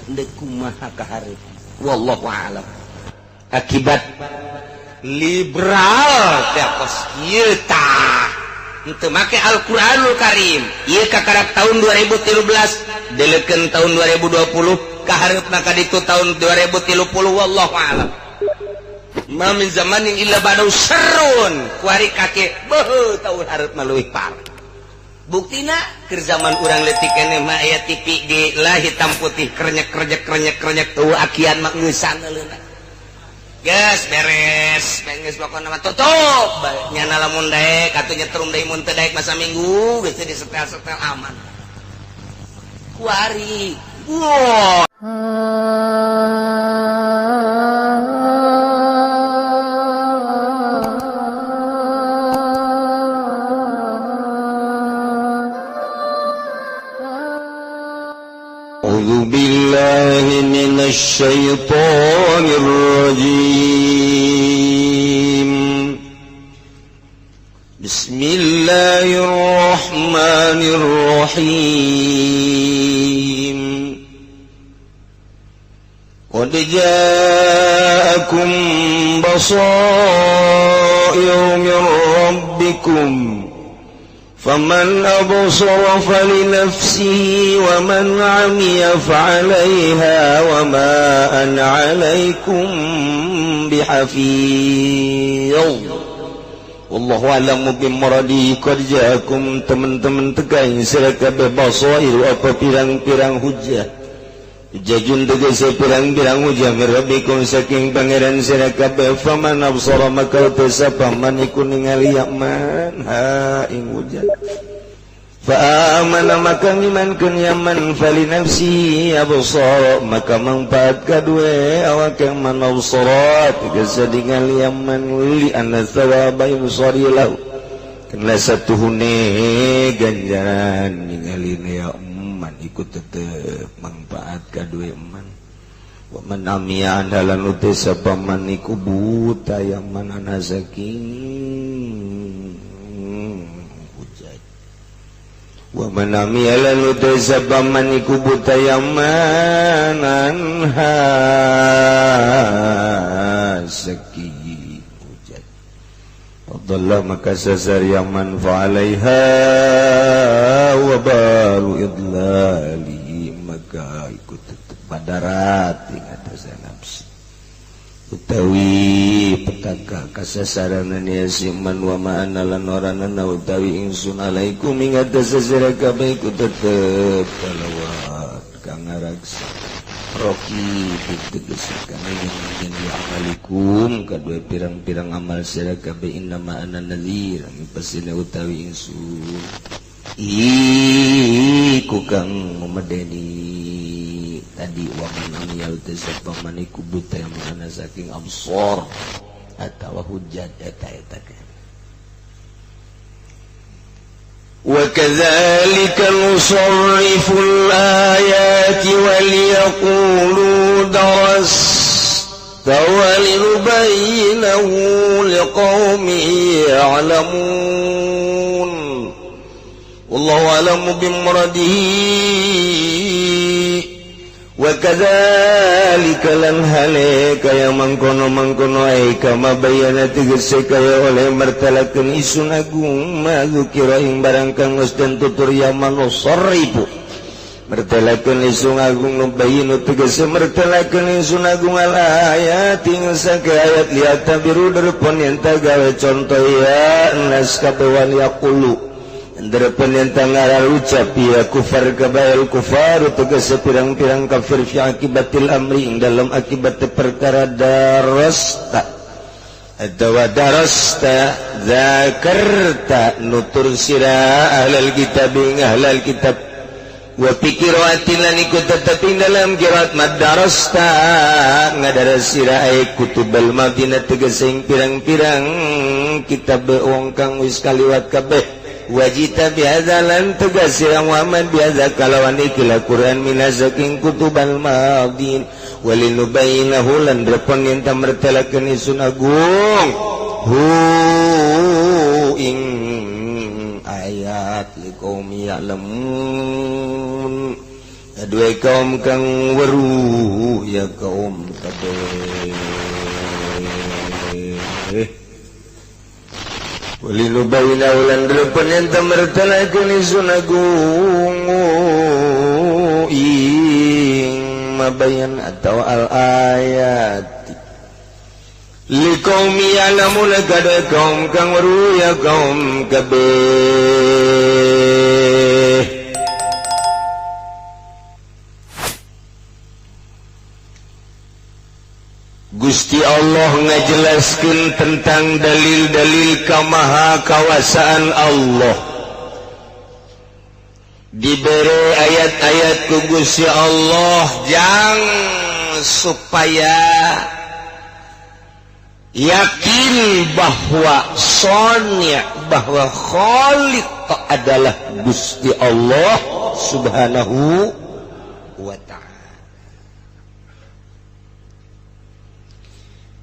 Deuk kumaha ka hareup wallahu a'lam. Akibat liberal teh kos kieu tah henteu make Al-Qur'anul Karim. Ieu kakarap tahun 2013 delekeun tahun 2020 ka hareupna ka ditu tahun 2030 wallahu a'lam. Ma min zamanin illa ba'dahu syarrun. Kuari kake beuh tahun hareupna leuwih parah. Buktina keur zaman urang leutik keneh mah aya TV di lah hitam putih krenyek krenyek krenyek krenyek eueuh akian mah ngeusan leuna. Geus beres, geus pokona mah tutup. Nyana lamun daek atuh nyetrum deui mun teu daek masa minggu geus disetel-setel aman. Kuari. Wah. أعوذ بالله من الشيطان الرجيم. بسم الله الرحمن الرحيم. قد جاءكم بصائر من ربكم فمن أبصر فلنفسه ومن عمي فعليها وما أنا عليكم بحفيظ. والله أعلم بمرادي. قد جاءكم teman-teman tegaing sira kabeh basair apa pirang-pirang hujah jajun tegese pirang-pirang hujah mirabbikum saking pangeran sira kabeh. Faman absara maka sapa man iku ningali yaman ha ing hujah fa amana maka ngimankeun yaman fali nafsi absara maka mangfaat kadue awake man absara tegese ningali yaman li anna thawaba yusari lahu kana satuhune ganjaran ningali ya man ikut tetep manfaat kadue man wa man amiya andalan uti sapa man iku buta yaman ana saking hujat wa man amiya lan uti sapa man iku buta yaman anha saking hujat dhalla maka sasar yaman fa alaiha wa baru idlali maka ikut tetep madarat ing atas nafsu utawi petaka kasasaranan ya siman wa ma'ana lan oranana utawi ingsun alaikum ing atas sira kabeh iku tetep kalawat kang ngaraksa roki tegas kang yen amalikum kadue pirang-pirang amal sira kabeh innama ana nadhir pasina utawi ingsun iku kang memedeni tadi wa man amiyal tasabba man iku buta yang mana saking absor atawa hujat eta eta. Wa kadzalika nusarrifu al-ayati wa liyaqulu darasta wa linubayyinahu liqaumin ya'lamun. Wallahu a'lamu bimuradihi. Wa kadzalika lan halika ya mangkono-mangkono ai kama bayana tegese kaya oleh martalakeun isun agung ma dzukira ing barang kang geus den tutur ya manusarrifu martalakeun isun agung nubayinu tegese martalakeun isun agung al ayat ing sake ayat liat biru derpon yen gawe contoh ya nas kabewan yaqulu Ndrepen yang tangara ucap ya kufar kabail kufar tegese pirang-pirang kafir fi akibatil amri ing dalam akibat perkara darasta atawa darasta zakarta nutur sira ahlal kitab ing ahlal kitab wa pikiratin lan iku tetep ing dalam kirat madarasta ngadaras sira ay kutubal madinah tegese ing pirang-pirang kitab wong kang wis kaliwat kabeh wajita biadza lan tegas yang Muhammad biadza kalawan ikilah Quran minazaking kutubal madin walinubayinahu lan repon yen tamertelakeun isun agung hu ing ayat liqaumi ya'lamun Kadue kaum kang weruh ya kaum kabeh. Walinubayina ulan delepan yang tamertalakeun isun agung ing mabayan atau al ayat liqaumi ya'lamuna kada kaum kang weruh ya kaum kabeh. Gusti Allah ngajelaskeun tentang dalil-dalil kamaha kawasaan Allah. Diberi ayat-ayat ku Gusti Allah jang supaya yakin bahwa sonya, bahwa Khaliq adalah Gusti Allah Subhanahu wa ta'ala.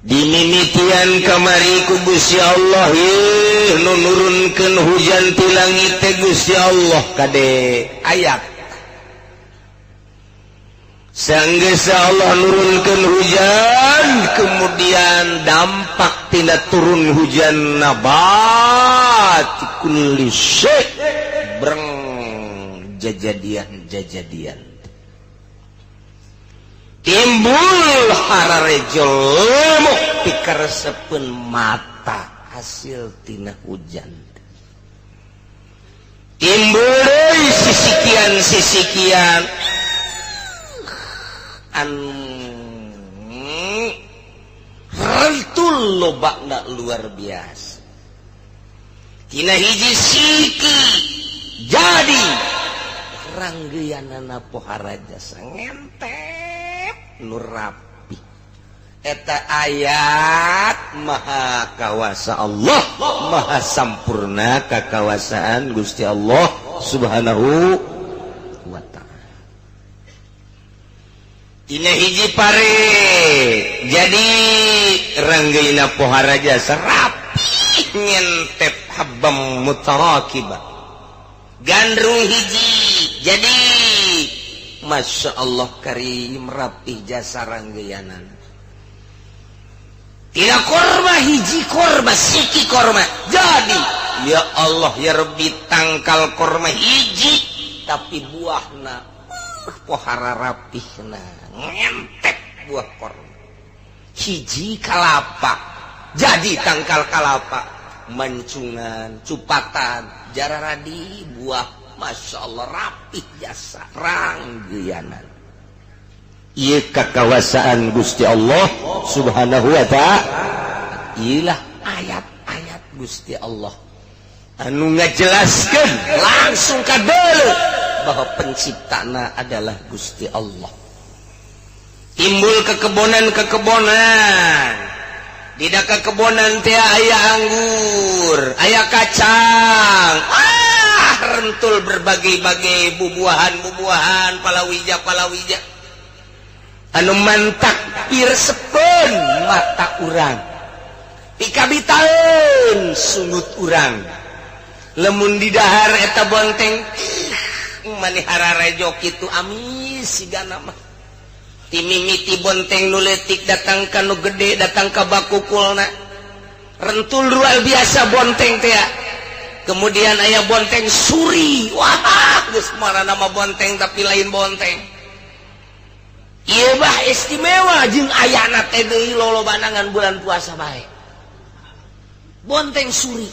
Dimimitian kamari ku Gusti Allah nu nurunkeun hujan ti langit teh Gusti Allah kade ayat. Sanggeus Allah nurunkeun hujan, kemudian dampak tina turun hujan nabat kulli syai' breng jajadian-jajadian. Timbul hararejo lemuk pikaresepeun mata hasil tina hujan. Timbul deui sisikian-sisikian anu rentul lobakna luar biasa. Tina hiji siki jadi ranggeyanana pohara jasa ngentep nu rapi. Eta ayat maha kawasa Allah, maha sampurna kakawasaan Gusti Allah Subhanahu wa ta'ala. Tina hiji pare jadi ranggeuna pohara jasa rapi ngentep habam mutarakiba. Gandrung hiji jadi Masya Allah karim rapih jasa ranggeyanan. Tidak korma hiji korma siki korma jadi ya Allah ya Rabbi tangkal korma hiji tapi buahna pohara rapihna ngentep buah korma hiji kalapa jadi tangkal kalapa mancungan cupatan jararadi buah Masya Allah rapih jasa ranggeyanan. Ieu kakawasaan Gusti Allah Subhanahu wa ta'ala. Ilah ayat-ayat Gusti Allah anu ngajelaskeun langsung kadeuleu bahwa penciptana adalah Gusti Allah. Timbul kekebonan-kekebonan. Di kekebonan teh aya anggur, aya kacang. Rentul berbagai-bagai bubuahan-bubuahan, palawija-palawija. Anu mantak pirsepeun mata urang. Pikabitaeun sungut urang. Lemun didahar eta bonteng manihara rejo kitu amis sigana mah. Timimiti bonteng nu leutik datang ka nu gede, datang ka bakukulna. Rentul luar biasa bonteng teh. Kemudian aya bonteng suri. Wah, geus marana nama bonteng tapi lain bonteng. Ieu bah istimewa jeung ayana teh deui lolobana ngan bulan puasa bae. Bonteng suri.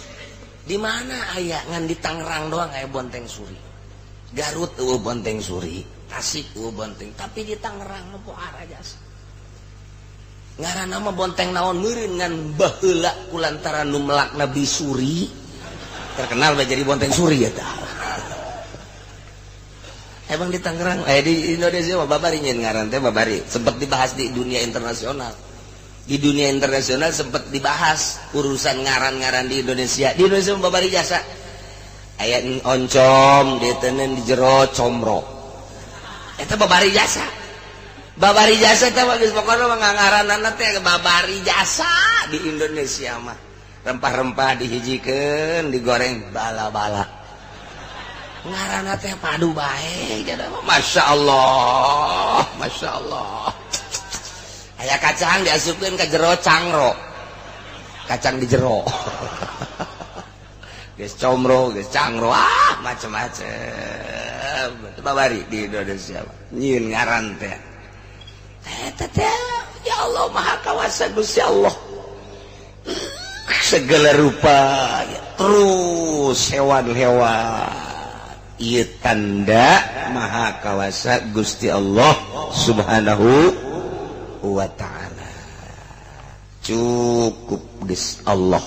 Di mana aya ngan di Tangerang doang aya bonteng suri. Garut eueuh bonteng suri, Tasik eueuh bonteng, tapi di Tangerang mah pohara jasa. Ngaranna mah bonteng naon meureun ngan baheula kulantaran nu melak Nabi Suri. Terkenal bae jadi bonteng suri eta. Emang di Tangerang, di Indonesia mah babari nyeun ngaran teh babari, sempat dibahas di dunia internasional. Di dunia internasional sempat dibahas urusan ngaran-ngaran di Indonesia. Di Indonesia mah babari jasa. Aya oncom, ditenen di jero comro. Eta babari jasa. Babari jasa teh geus pokona mah ngaranana teh babari jasa di Indonesia mah. Rempah-rempah dihijikeun, digoreng bala-bala. Ngaranna teh padu bae Masya Allah, Masya Allah. Aya kacang diasupkeun ka jero cangro. Kacang di jero. Geus comro, geus cangro, ah macem-macem. Babari di Indonesia nyieun ngaran teh. Eta teh ya Allah Maha Kawasa Gusti Allah. Segala rupa ya, terus hewan-hewan. Ieu tanda Maha Kawasa Gusti Allah Subhanahu wa ta'ala. Cukup geus Allah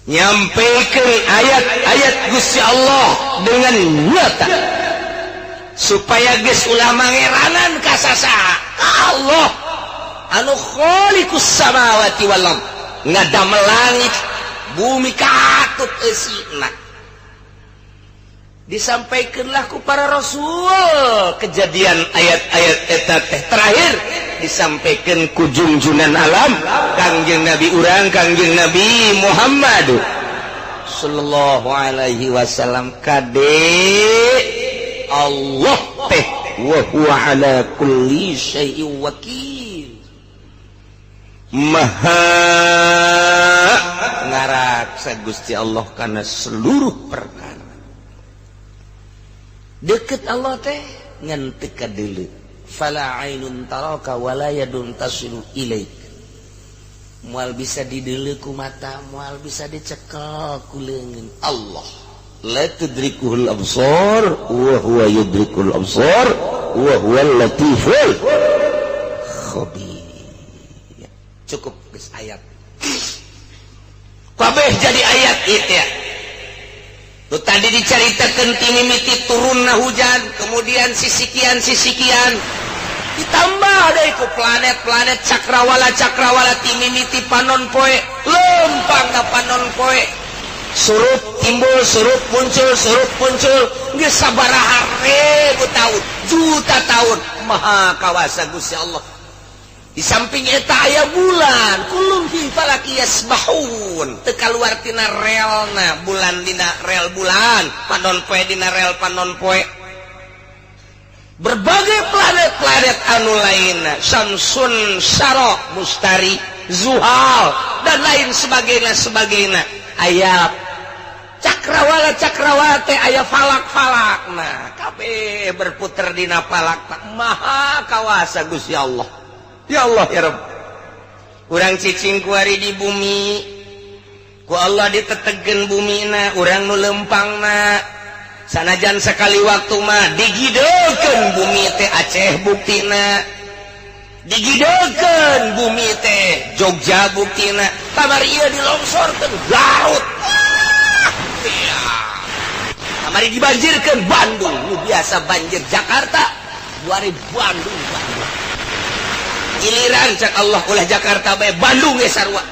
nyampaikan ayat-ayat Gusti Allah dengan nyata supaya geus ulah mangeranan ka sasaha ka Allah anu khaliqus samawati wal ardh, ngadamel langit bumi katut eusina. Disampaikanlah ku para rasul kejadian ayat-ayat eta teh terakhir disampaikan ku junjunan alam Kangjeng Nabi urang Kangjeng Nabi Muhammad sallallahu alaihi wasallam. Kade Allah teh wa huwa ala kulli syai'in wakil, maha ngaraksa Gusti Allah kana seluruh perkara. Deket Allah teh ngan teu kadeuleu, fala ainun taraka wala yadun tasilu ilaik, moal bisa dideuleu ku mata, moal bisa dicekel ku leungeun. Allah la tudrikuhul absar wa huwa yudrikul absar wa huwal latiful khabir. Cukup geus ayat kabeh jadi ayat itu ya. Tuh tadi diceritakan timimiti turunna hujan, kemudian sisikian ditambah deui ku planet-planet cakrawala-cakrawala timimiti panon poe lempang ka panon poe, surup timbul, surup muncul, surup muncul, geus sabaraha ribu tahun, juta tahun, maha kawasa Gusti Allah. Di samping eta aya bulan, kulum fi falaki yasbahun, teu kaluar tina relna, bulan dina rel bulan, panon poe dina rel panon poe. Berbagai planet-planet anu lainna, Samsun, Syarok, Mustari, Zuhal dan lain sebagainya sebagainya. Aya cakrawala-cakrawala teh aya falak-falak. Nah, kabeh berputer dina falak. Maha kawasa Gusti Allah. Ya Allah ya Rabb. Urang cicing kuari di bumi, ku Allah ditetegeun bumina, urang nu lempangna. Sanajan sekali waktu mah digidekeun bumi teh Aceh buktina, digidekeun bumi teh Jogja buktina, kamari ieu dilongsorkeun Garut. Kamari dibanjirkeun Bandung, nu biasa banjir Jakarta, buari Bandung Bandung. Giliran cak Allah ulah Jakarta bae Bandung ge sarua.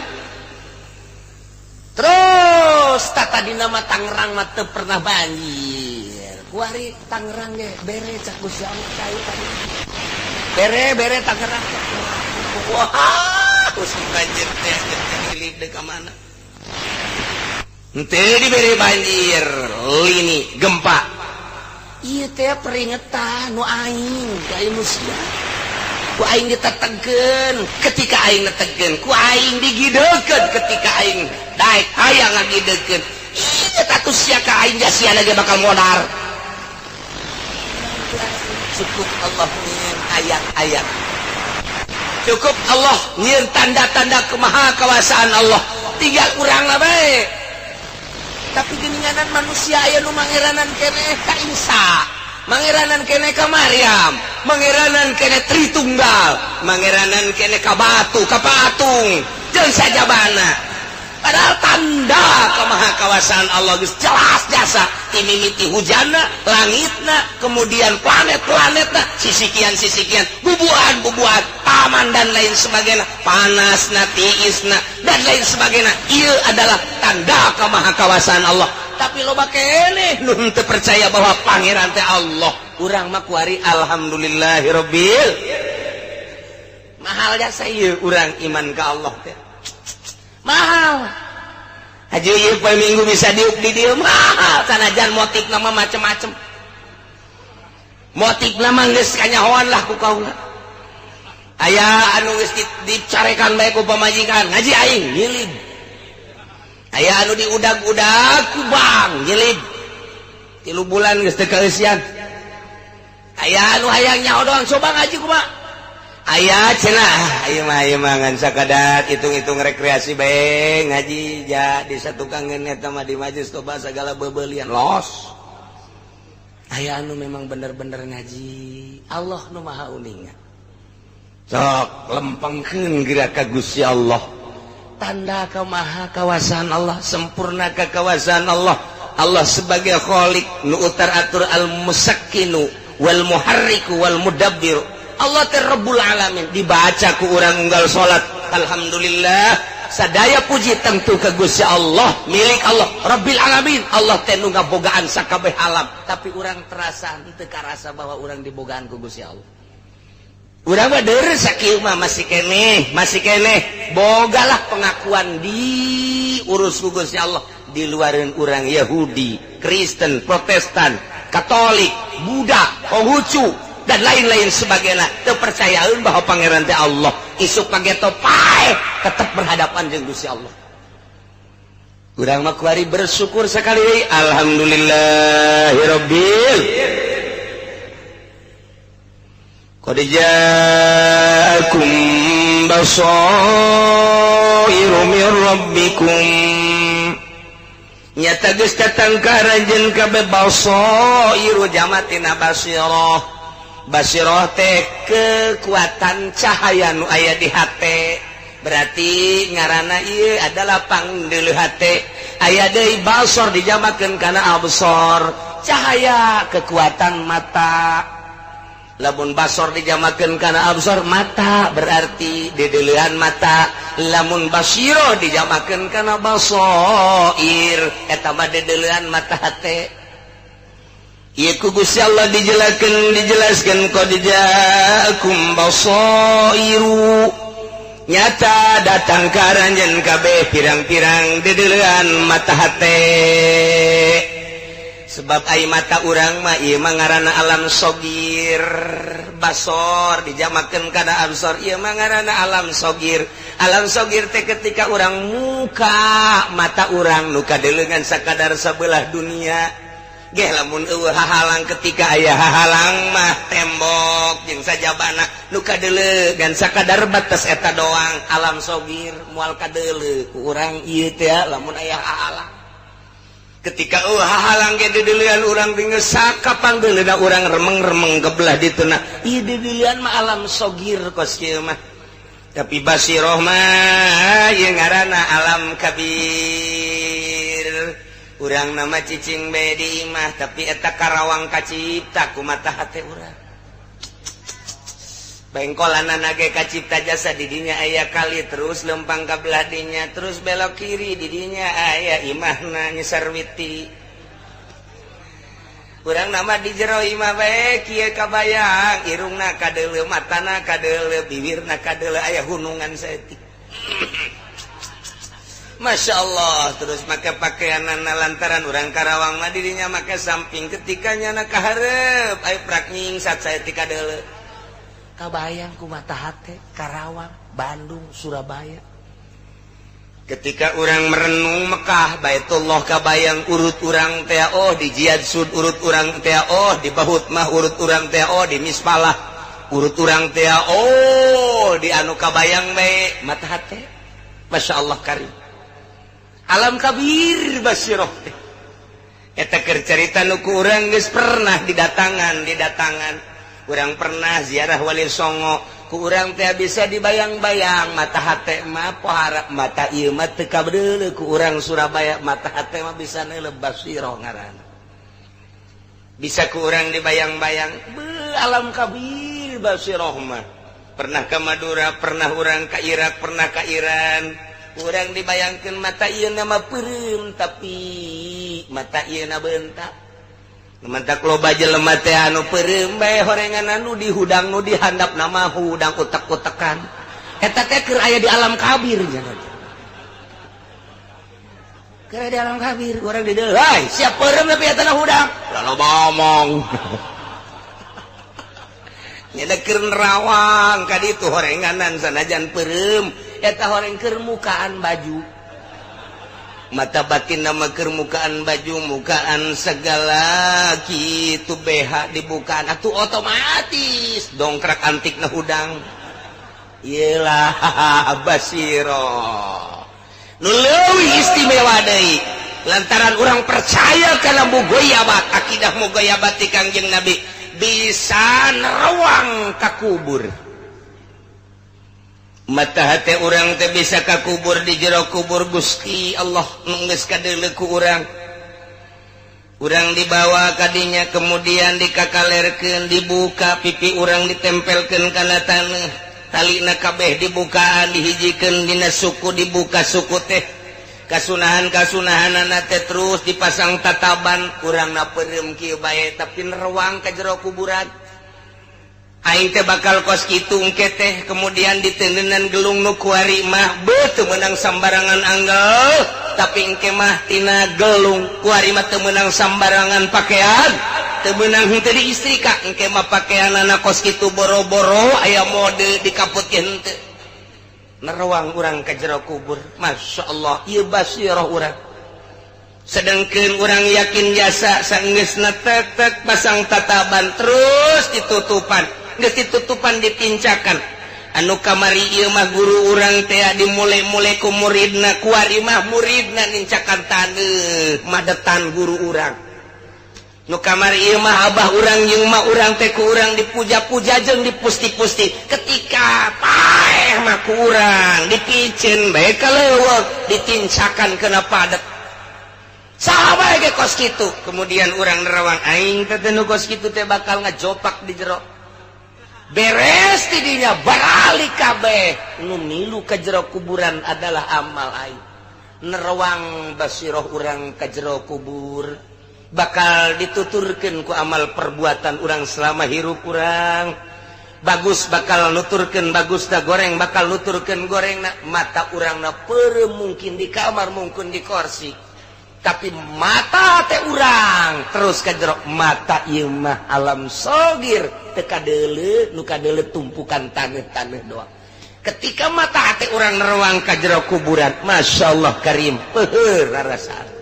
Terus tata dina mah Tangerang mah teu pernah banjir. Kuari Tangerang ge bere cak Gusti Allah kayu tadi. Bere bere Tangerang. Wah, musim banjir teh teh deui ka mana? Henteu dibere banjir, lini gempa. Ieu teh peringetan nu aing ka manusia. Ku aing ditetegeun ketika aing netegeun, ku aing digidekeun ketika aing daek hayang ngagidekeun. Ieu tatu sia ka aing sia lagi bakal modar. Cukup Allah nyieun ayat-ayat. Cukup Allah nyieun tanda-tanda kemahakawasaan Allah. Tinggal urang lah bae. Tapi geuninganan manusia aya nu mangeranan keneh ka Isa, mangeranan kene ka Maryam, mangeranan kene Tritunggal, mangeranan kene ka batu, ka patung, jeung sajabana. Padahal tanda kemahakawasaan Allah geus jelas jasa timimiti hujanna, langitna, kemudian planet-planetna, sisikian-sisikian, bubuhan-bubuhan, taman dan lain sebagainya, panasna, tiisna dan lain sebagainya. Ieu adalah tanda kemahakawasaan Allah. Tapi loba keneh nu teu percaya bahwa pangeran teh Allah. Urang mah kuari alhamdulillahirabbil. Mahal jasa ieu urang iman ka Allah teh. Mahal. Haji ieu poe Minggu bisa diuk di dieu mah sanajan motif nama macem-macem. Motif nama geus kanyahoan lah ku kaula. Aya anu geus dicarekan bae ku pamajikan, ngaji aing nyilib. Aya anu diudag-udag ku bang nyilib. 3 bulan geus teu kaeusian. Aya anu hayang nyaho doang coba ngaji kumaha. Aya cenah ieu mah ngan sakadar hitung-hitung rekreasi bae ngaji ja di satukangeun eta mah di majelis toba sagala bebeulian los. Aya anu memang bener-bener ngaji Allah nu maha uninga. Sok lempengkeun geura ka Gusti Allah. Tanda kamaha kawasan Allah, sempurna kakawasan Allah. Allah sebagai khalik nu utar atur al-musakkinu wal muharriku wal mudabbir. Allah teh Rabbul Alamin dibaca ku urang unggal salat. Alhamdulillah sadaya puji tentu ke Gusti Allah, milik Allah Rabbil Alamin. Allah teh nu ngabogaan sakabeh alam, tapi urang terasa henteu karasa bahwa urang dibogaan ku Gusti Allah. Urang mah deureuh sakieu mah masih keneh bogalah pengakuan diurus ku Gusti Allah di luareun urang Yahudi, Kristen, Protestan, Katolik, Buddha, Konghucu dan lain-lain sebagainya. Teu percayaeun bahwa pangeran teh Allah. Isuk pageto paeh tetep berhadapan jeung Gusti Allah. Urang mah kuari bersyukur sekali deui. Alhamdulillahirabbil qad ja'akum basairu min rabbikum. Nyata geus datang ka aranjeun kabeh basairu jamatina basirah. Basirah teh kekuatan cahaya nu aya di hate. Berarti ngaranna ieu adalah pangdeuleuh hate. Aya deui basor dijamakeun kana absor, cahaya kekuatan mata. Lamun basor dijamakeun kana absor mata berarti dedeleuhan mata. Lamun basirah dijamakeun kana basoir eta mah dedeleuhan mata hate. Ieu ku Gusti Allah dijelaskeun qad ja'akum basairu. Nyata datang ka aranjeun kabeh pirang-pirang dedeleuhan mata hate. Sebab ai mata urang mah ieu mah ngaranna alam sogir. Basor dijamakeun kana absor ieu mah ngaranna alam sogir. Alam sogir teh ketika urang muka mata urang nu kadeuleuhan sakadar sabelah dunia. Geh lamun eueuh hahalang ketika aya hahalang mah tembok jeung sajabana nu kadeuleu gan sakadar batas eta doang alam sogir moal kadeuleu ku urang ieu teh lamun aya hahalang. Ketika eueuh hahalang ge deudeulean urang geus sakapangdeuleuna urang remeng-remeng ke belah dituna ieu deudeulean mah alam sogir kos kieu mah. Tapi basirah mah ieu ngaranna alam kabir. Urang nama cicing bae di imah tapi eta Karawang kacipta ku mata hate urang. Bengkolanana ge kacipta jasa didinya aya kali terus lempang ka belah dinya terus belok kiri didinya aya imahna nyesarwiti. Urang nama di jero imah bae kieu kabayang irungna kadeuleu matana kadeuleu bibirna kadeuleu aya hunungan saeutik. Masya Allah terus make pakaianana lantaran urang Karawang mah dirinya make samping ketika nyana kahareup aya prak nyingsat saeutik kadeuleu. Kabayang ku mata hate Karawang, Bandung, Surabaya. Ketika urang merenung Mekah, Baitullah kabayang urut urang teh oh di Jihad Sud urut urang teh oh di Bahut mah urut urang teh oh di Mispalah urut urang teh oh di anu kabayang bae mata hate. Masya Allah karim. Alam kabir basirah teh. Eta keur carita nu ku urang geus pernah didatangan. Urang pernah ziarah Wali Songo, ku urang teh bisa dibayang-bayang mata hate mah pohara mata ieu mah teu kabeuleuh ku urang Surabaya mata hate mah bisa neuleuh basirah ngaranna. Bisa ku urang dibayang-bayang beuh alam kabir basirah mah. Pernah ke Madura, pernah urang ka Irak, pernah ka Iran. Urang dibayangkeun mata ieu mah peureum tapi mata ieu na beunta. Mantak loba jelema teh anu peureum bae horengan anu dihudang nu dihandap nama hudang utek-utekan. Eta teh keur aya di alam kabir nya. Kira di alam kabir urang di dieu. Hai, siap peureum tapi eta hudang. Lalu ngomong. Nyada keur nerawang ka ditu horenganan sanajan peureum eta horeng keur mukaan baju. Mata batin nama keur mukaan baju, mukaan segala kitu BH dibukaan atuh otomatis dongkrak antik na hudang. Iyalah basiro. Nu leuwih istimewa deui lantaran urang percaya kana mugoyabat, akidah mugoyabat ti Kangjeng Nabi bisa nerawang ka kubur. Mata hati urang teh bisa ka kubur di jero kubur Gusti Allah nu geus kadeuleu ku urang. Urang dibawa kadinya kemudian dikakalerkeun, dibuka pipi urang ditempelkeun kana taneuh, talina kabeh dibukaan dihijikeun dina suku dibuka suku teh. Kasunahan-kasunahanana teh terus dipasang tataban, urangna peureum kieu bae tapi nerawang ka jero kuburan. Aing teh bakal kos kitu engke teh kemudian ditendenan gelung nu kuari mah beuh teu meunang sambarangan anggel, tapi engke mah tina gelung kuari mah teu meunang sambarangan pakaian, teu meunang henteu diistrika, engke mah pakaianana kos kitu boro-boro aya mode dikaputkeun henteu. Nerawang urang ka jero kubur, Masya Allah, ieu basirah urang. Sedangkan urang yakin jasa sanggeusna tek-tek pasang tataban terus ditutupan, geus ditutupan dipincakan. Anu kamari ieu mah guru urang teh dimulai-mulai ku muridna, kuari mah muridna nincakan taneuh madetan guru urang. Nu kamari ieu mah abah urang jeung mah urang teh ku urang dipuja-puja jeung dipusti-pusti. Ketika paeh mah ku urang dipiceun bae ka leuweung, ditincakan kana padet. Saha bae ge kos kitu. Kemudian urang nerawang aing teh nu kos kitu teh bakal ngajopak di jero. Beres tidinya baralik kabeh. Nu milu ka jero kuburan adalah amal aing. Nerawang basiroh urang ka jero kubur. Bakal dituturkeun ku amal perbuatan urang selama hirup urang. Bagus bakal nuturkeun bagus da goreng bakal nuturkeun gorengna. Mata urangna peureum mungkin di kamar mungkin di kursi. Tapi mata teh urang terus ka jero mata ieu mah alam sogir teu kadeuleu nu kadeuleu tumpukan taneuh-taneuh doang. Ketika mata hati urang nerawang ka jero kuburan, masyaallah karim peuheur rarasaan.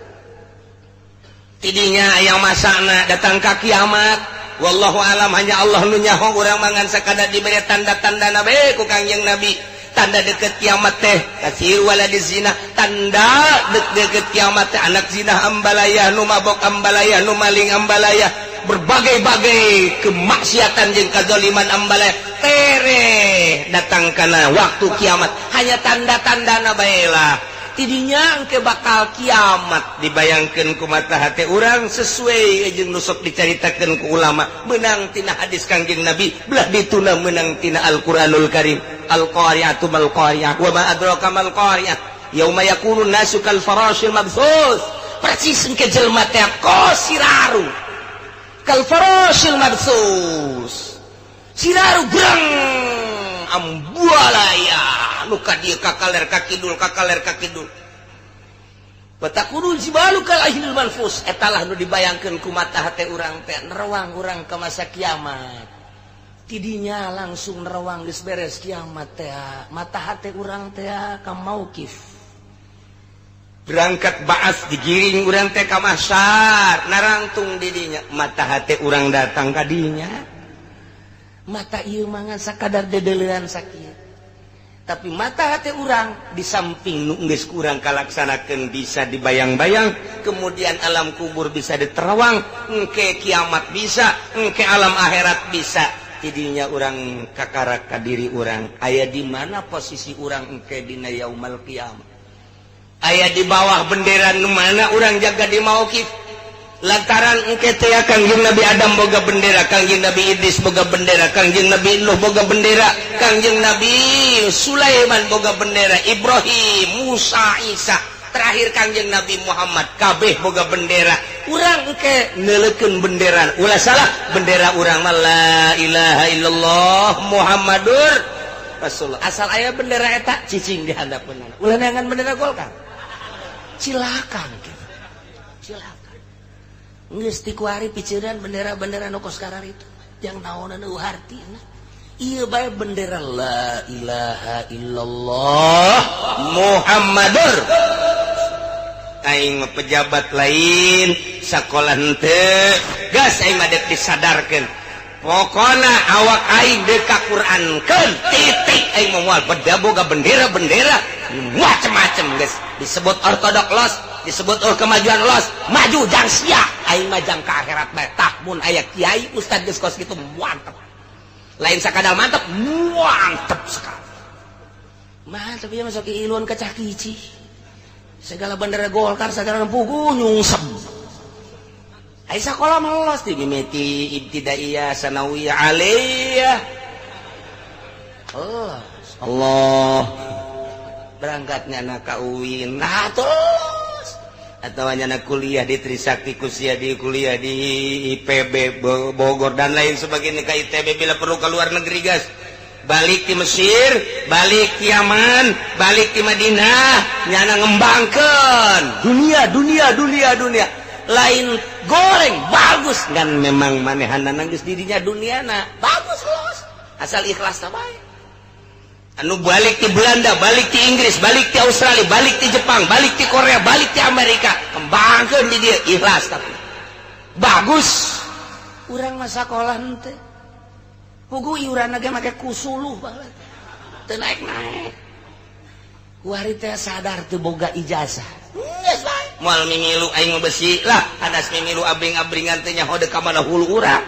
Tidinya yang masana datang ka kiamat, wallahu alam hanya Allah nu nyaho urang mangan sakada diberi tanda-tanda nabi ku Kangjeng Nabi. Tanda deket kiamat teh kasir wala di zina, tanda deket kiamat teh anak zina ambalayah, nu mabok ambalayah, nu maling ambalayah, berbagai-bagai kemaksiatan jeung kazaliman ambalayah tere datang kana waktu kiamat. Hanya tanda-tandana bae lah. Tidinya engke bakal kiamat dibayangkeun ku mata hate urang sesuai jeung nu sok dicaritakeun ku ulama, meunang tina hadis Kangjeng Nabi, belah dituna meunang tina Al-Qur'anul Karim. Al-qari'atu mal qari'ah wa ma adraka mal qari'ah yauma yakunu nasu kal farashil mabthus. Persis engke jelema teh kos siraru kal farashil mabthus, siraru greng ambualaya nu ka dieu ka kaler ka kidul ka kaler ka kidul. Batakunu jibalu kal ahlil manfus. Eta lah nu dibayangkeun ku mata hate urang teh nerawang urang ka masa kiamat. Tidinya langsung nerawang geus beres kiamat teh mata hate urang teh ka mauqif. Berangkat baas digiring urang teh ka mahsyar, narangtung didinya mata hate urang datang ka dinya. Mata ieu mangan sakadar dedeulean sakieu. Tapi mata hati urang di samping nu geus kurang kalaksanakeun bisa dibayang-bayang, kemudian alam kubur bisa diterawang, engke kiamat bisa, engke alam akhirat bisa. Tidinya urang kakarak ka diri urang, aya di mana posisi urang engke dina yaumal kiamat. Aya di bawah bendera nu mana urang jaga di mauqif. Lantaran engke teh Kangjeng Nabi Adam boga bendera, Kangjeng Nabi Idris boga bendera, Kangjeng Nabi Nuh boga bendera, Kangjeng Nabi Sulaiman boga bendera, Ibrahim, Musa, Isa, terakhir Kangjeng Nabi Muhammad kabeh boga bendera. Urang engke neuleukeun bendera, ulah salah bendera urang mah la ilaha illallah Muhammadur Rasulullah. Asal aya bendera eta cicing di handapeunana. Ulah neangan bendera Golkar. Cilaka gitu. Cilaka. Geus ti kuari piceran bendera-bendera nu kos karar itu. Yang naonan eueuh hartina. Ieu bae bendera la ilaha illallah Muhammadur. Aing mah pejabat lain, sakola henteu, gas aing mah deuk disadarkeun. Pokona awak aing deuk ka Qur'ankeun, titik aing mah moal beda boga bendera-bendera macem-macem geus disebut ortodok los, disebut kemajuan los, maju jang sia, aing mah jang ka akhirat bae. Tah mun aya kiai ustad geus kos kitu mantep. Lain sakadar mantep, mantep sekali. Mantep ieu mah sok iluan kacah kici. Segala bendera Golkar segala pugu nyungsep. Ai sakola mah los di mimiti ibtidaiyah sanawiyah aliyah. Allah, Allah. Berangkatnya anak ka UIN. Nah terus atau nyana kuliah di Trisakti Kusia, di kuliah di IPB Bogor dan lain sebagainya, ke ITB bila perlu ke luar negeri guys. Balik di Mesir, balik di Yaman, balik di Madinah, nyana ngembangkeun dunia dunia dunia dunia. Lain goreng bagus kan memang manehanna geus dirinya duniana bagus los asal ikhlas bae. Anu balik di Belanda, balik di Inggris, balik di Australia, balik di Jepang, balik di Korea, balik di Amerika, kembangkeun di dia ikhlas tapi bagus. Urang mah sakola henteu. Pugu iuran ge make kusuluh bae. Teu naek-naek. Kuari teh sadar teu boga ijazah. Geus bae. Moal mimilu aing mah besi lah, hadas mimilu abring-abringan teh nyaho deuk ka mana hulu urang.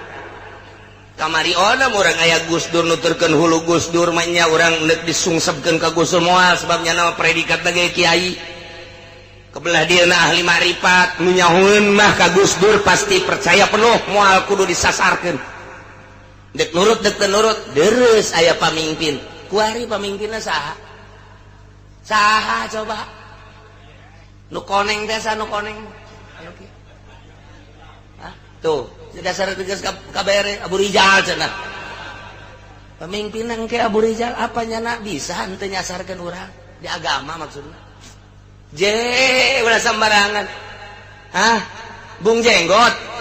Kamari ona urang aya Gus Dur nuturkeun hulu Gus Dur mah nya urang neuk disungsepkeun ka Gus Dur moal sebab nya nama predikat ge kiai. Kebelah dieuna ahli makrifat nu nyahoeun mah ka Gus Dur pasti percaya penuh moal kudu disasarkeun. Dek nurut dek teu nurut deres aya pamimpin. Kuari pamimpinna saha? Saha coba? Nu koneng teh saha nu koneng? Anu kieu. Hah? Tuh, dasar tegas kabere Abu Rijal cenah. Pemimpin engke Abu Rijal apa nyana bisa henteu nyasarkeun urang di agama maksudna. Je, ulah sembarangan. Hah? Bung Jenggot.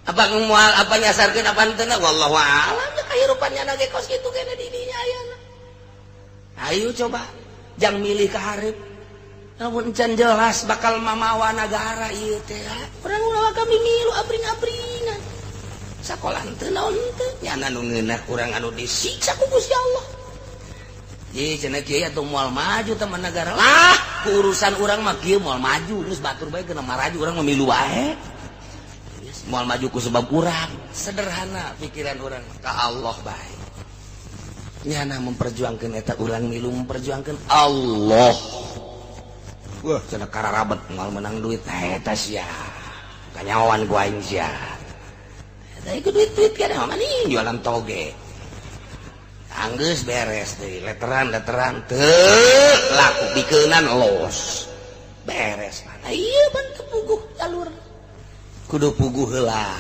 Apa mual apa nyasarkeun apa henteu wallahu a'lam kahirupan nyana ge kos kitu kene di dinya ayana. Ayo coba jang milih ka hareup. Namun encan jelas bakal mamawa nagara ieu teh. Urang ulah kami milu abring-abringan. Sakola henteu naon henteu nyana nu ngeunah urang anu disiksa ku Gusti Allah. Ye cenah kieu atuh moal maju teman negara. Lah, ku urusan urang mah kieu moal maju geus batur bae geuna maraju urang mah milu wae. Moal maju ku sebab urang. Sederhana pikiran urang ka Allah bae. Nyana memperjuangkeun eta urang milu memperjuangkeun Allah. Wah, cenah kararabet moal menang duit eta sia. Kanyawan ku aing sia. Eta ieu duit-duit kana mah maning jualan toge. Anggeus beres deui, letteran-letteran teu laku pikeunan los. Beres mana ieu ban teu puguh jalur. Kudu puguh heula.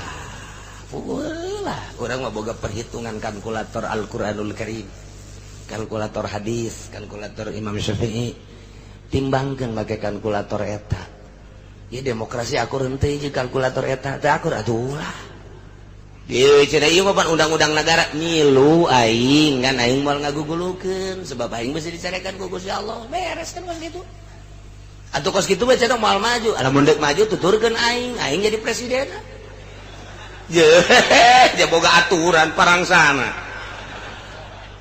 Puguh heula. Urang mah boga perhitungan kalkulator Al-Qur'anul Karim. Kalkulator hadis, kalkulator Imam Syafi'i. Timbangkeun make kalkulator eta. Ya demokrasi akur henteu jeung kalkulator eta, teu akur atuh ulah. Ieu cenah ieu mah pan undang-undang negara ngilu aing kan aing moal ngagugulukeun sebab aing beusi dicarekan ku Gusti Allah. Beres kan kos kitu. Atuh kos kitu mah cenah moal maju. Lamun deuk maju tuturkeun aing, aing jadi presiden. Ye, dia boga aturan parangsana.